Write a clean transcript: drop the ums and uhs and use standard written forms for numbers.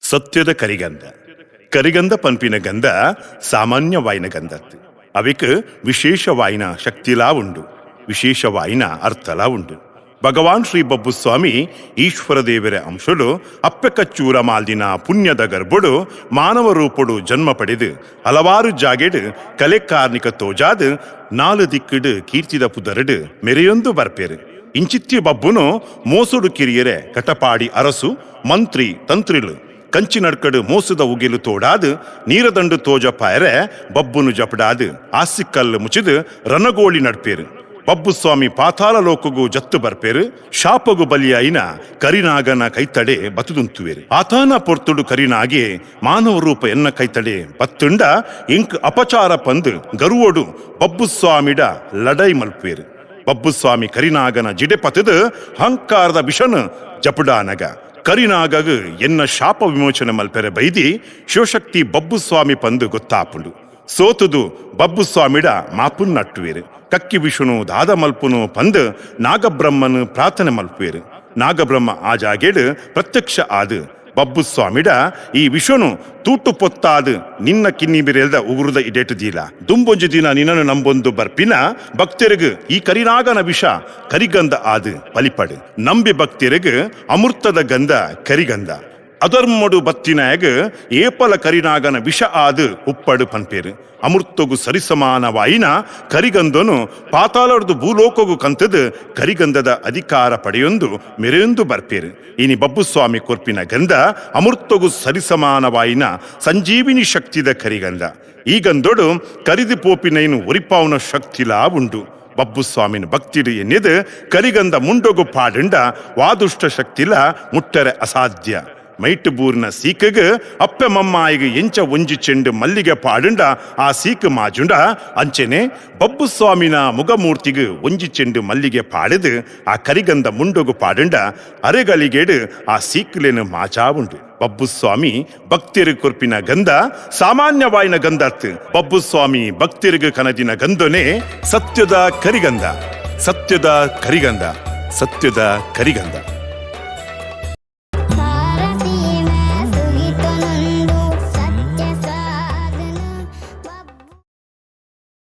ಸತ್ಯದ ಕರಿಗಂಧ. ಕರಿಗಂಧ ಪನ್ಪಿನ ಗಂಧ ಸಾಮಾನ್ಯವಾಯಿನ ಗಂಧತ್ತು. ಅವಿಕ್ ವಿಶೇಷವಾಯಿನ ಶಕ್ತಿಲಾ ಉಂಡು, ವಿಶೇಷವಾಯಿನ ಅರ್ಥಲಾ ಉಂಡು. ಭಗವಾನ್ ಶ್ರೀ ಬಬ್ಬುಸ್ವಾಮಿ ಈಶ್ವರ ದೇವರ ಅಂಶಡು ಅಪ್ಪೆಕಚ್ಚೂರ ಮಾಲ್ದಿನ ಪುಣ್ಯದ ಗರ್ಭಡು ಮಾನವ ರೂಪಡು ಜನ್ಮ ಪಡೆದು ಹಲವಾರು ಜಾಗೆಡ್ ಕಲೆ ಕಾರ್ನಿಕ ತೋಜಾದ್ ನಾಲು ದಿಕ್ಕಡ್ ಕೀರ್ತಿದ ಪುದರಡು ಮೆರೆಯೊಂದು ಬರ್ಪೇರು. ಇಂಚಿತ್ತಿ ಬಬ್ಬುನು ಮೋಸುಡು ಕಿರಿಯರೆ ಕಟಪಾಡಿ ಅರಸು ಮಂತ್ರಿ ತಂತ್ರಿಲು ಕಂಚಿನಡ್ಕಡು ಮೋಸದ ಉಗಿಲು ತೋಡಾದ್ ನೀರದಂಡು ತೋಜಪಾಯರೆ ಬಬ್ಬುನು ಜಪಡಾದ್ ಆಸಿಕ್ಕಲ್ಲು ಮುಚಿದು ರಣಗೋಳಿ ನಡ್ಪೇರು. ಬಬ್ಬುಸ್ವಾಮಿ ಪಾತಾಳ ಲೋಕಗು ಜತ್ತು ಬರ್ಪೇರು. ಶಾಪಗು ಬಲಿಯಾಯಿನ ಕರಿನಾಗನ ಕೈತಡೆ ಬತುದುಂತುವೇರು. ಆತಾನ ಪೊರ್ತುಡು ಕರಿನಾಗೆ ಮಾನವ ರೂಪ ಎನ್ನ ಕೈತಡೆ ಬತ್ತುಂಡ ಇಂಕ್ ಅಪಚಾರ ಪಂದು ಗರುವೋಡು ಬಬ್ಬುಸ್ವಾಮಿಡ ಲಡೈ ಮಲ್ಪೇರು. ಬಬ್ಬುಸ್ವಾಮಿ ಕರಿನಾಗನ ಜಿಡೆ ಪತದು ಹಂಕಾರದ ವಿಷನ್ ಜಪುಡಾನಗ ಕರಿನಾಗಗ್ ಎನ್ನ ಶಾಪ ವಿಮೋಚನೆ ಮಲ್ಪೆರೆ ಬೈದಿ ಶಿವಶಕ್ತಿ ಬಬ್ಬುಸ್ವಾಮಿ ಪಂದು ಗೊತ್ತಾಪುಂಡು. ಸೋತುದು ಬಬ್ಬುಸ್ವಾಮಿಡ ಮಾಪುನ್ ನಟ್ಟುವೇರು. ಕಕ್ಕಿ ವಿಷುನು ದಾದ ಮಲ್ಪುನು ಪಂದು ನಾಗಬ್ರಹ್ಮನು ಪ್ರಾರ್ಥನೆ ಮಲ್ಪುವೇರು. ನಾಗಬ್ರಹ್ಮ ಆ ಜಾಗೆಡ್ ಪ್ರತ್ಯಕ್ಷ ಆದು ಬಬ್ಬುಸ್ವಾಮಿಡ ಈ ವಿಷನು ತೂಟು ಪೊತ್ತಾದು ನಿನ್ನ ಕಿನ್ನಿ ಬಿರೆಲ್ದ ಉಗುರುದ ಇಡೇಟು ದೀಲ ದುಂಬೊಂಜಿ ದಿನ ನಿನ್ನನು ನಂಬೊಂದು ಬರ್ಪಿನ ಭಕ್ತರಿಗ್ ಈ ಕರಿನಾಗನ ವಿಷ ಕರಿಗಂಧ ಆದು ಬಲಿಪಡು. ನಂಬಿ ಭಕ್ತರಿಗ್ ಅಮೃತದ ಗಂಧ ಕರಿಗಂಧ. ಅಧರ್ಮಡು ಬತ್ತಿನಾಗ ಏಪಲ ಕರಿನಾಗನ ವಿಷ ಆದು ಉಪ್ಪಡು ಪನ್ಪೇರು. ಅಮೃತಗು ಸರಿಸಮಾನವಾಯಿನ ಕರಿಗಂಧನು ಪಾತಾಳರ್ದು ಭೂಲೋಕಗು ಕಂತದು ಕರಿಗಂಧದ ಅಧಿಕಾರ ಪಡೆಯೊಂದು ಮೆರೆಯೊಂದು ಬರ್ಪೇರು. ಇನಿ ಬಬ್ಬುಸ್ವಾಮಿ ಕೊರ್ಪಿನ ಗಂಧ ಅಮೃತಗು ಸರಿಸಮಾನವಾಯಿನ ಸಂಜೀವಿನಿ ಶಕ್ತಿದ ಕರಿಗಂಧ. ಈ ಗಂಧೊಡು ಕರಿದು ಪೋಪಿನೈನು ಒರಿಪಾವುನ ಶಕ್ತಿಲಾ ಉಂಡು. ಬಬ್ಬುಸ್ವಾಮಿನ ಭಕ್ತಿಡು ಎನ್ನಿದು ಕರಿಗಂಧ ಮುಂಡೊಗು ಪಾಡುಂಡ ವಾದುಷ್ಟ ಶಕ್ತಿಲ ಮುಟ್ಟರೆ ಅಸಾಧ್ಯ. ಮೈಟ್ ಬೂರ್ನ ಸೀಕಗ್ ಅಪ್ಪೆ ಮಮ್ಮಾಯಿಗ್ ಎಂಚ ಒಂಜಿ ಚೆಂಡು ಮಲ್ಲಿಗೆ ಪಾಡುಂಡ ಆ ಸೀಕ್ ಮಾಜುಂಡ ಅಂಚೆನೆ ಬಬ್ಬುಸ್ವಾಮಿನ ಮುಗಮೂರ್ತಿಗ್ ಒಂಜಿ ಚೆಂಡು ಮಲ್ಲಿಗೆ ಪಾಡುದು ಆ ಕರಿಗಂಧ ಮುಂಡೊಗು ಪಾಡುಂಡ ಅರೆಗಲಿಗೇಡು ಆ ಸೀಕ್ಲೇನು ಮಾಜಾ ಉಂಡು. ಬಬ್ಬುಸ್ವಾಮಿ ಭಕ್ತಿರು ಕೊರ್ಪಿನ ಗಂಧ ಸಾಮಾನ್ಯವಾಯಿನ ಗಂಧತ್. ಬಬ್ಬುಸ್ವಾಮಿ ಭಕ್ತಿರ್ಗ್ ಕನದಿನ ಗಂಧನೆ ಸತ್ಯದ ಕರಿಗಂಧ, ಸತ್ಯದ ಕರಿಗಂಧ, ಸತ್ಯದ ಕರಿಗಂಧ.